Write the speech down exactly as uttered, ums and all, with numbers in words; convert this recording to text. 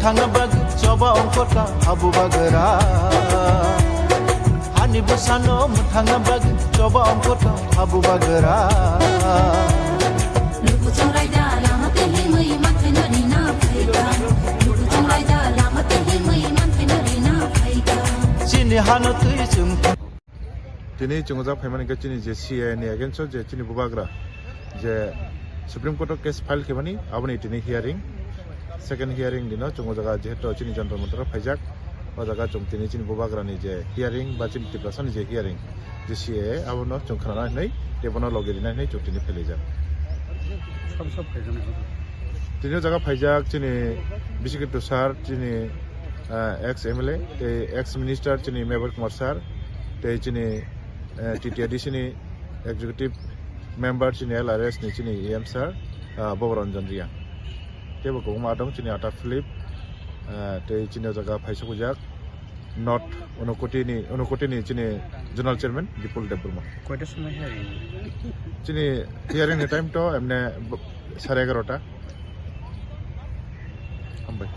Thangna bagwi choba ongkota habu bagra. Hani bwsano mwthangna bagwi choba ongkota habu bagra. Luku chongraida lama twi himwi manthai nari na phaika. Luku chongraida lama twi himwi manthai nari na phaika. Chini hano twi chwng. Tini chungjak phaimani khe chini je C A A ni against o je chini bubagra je Supreme Court o case file khaimani, aboni tini hearing, second hearing dino chungo jaga jehetu chini Jantar Mantar o phaijak, o jaga chwng tini chini bubagra ni je hearing ba chini Tiprasa ni je hearing je C A A abono chwng khnana hinwi tei bono logi rina hinwi chwng tini phailaijak. Sob sob phaijaknai. Tini o jaga phaijak chini Bisikitu sir, chini, ah, ex M L A tei ex minister chini Mebar Kumar sir tei chini, eh, T T A D C ni executive member chini L R S ni chini E M sir, ah, Boboranjan Reang. Tei bo kwbangma dong chini Ata Philip, ah, tei chini o jaga phaisukjak North Unakoti ni, Unakoti ni chini Zonal Chairman Bipul Debbarma. Koita somoi hearing? Chini hearing ni time to emne bo-, sare egarota. Hambai.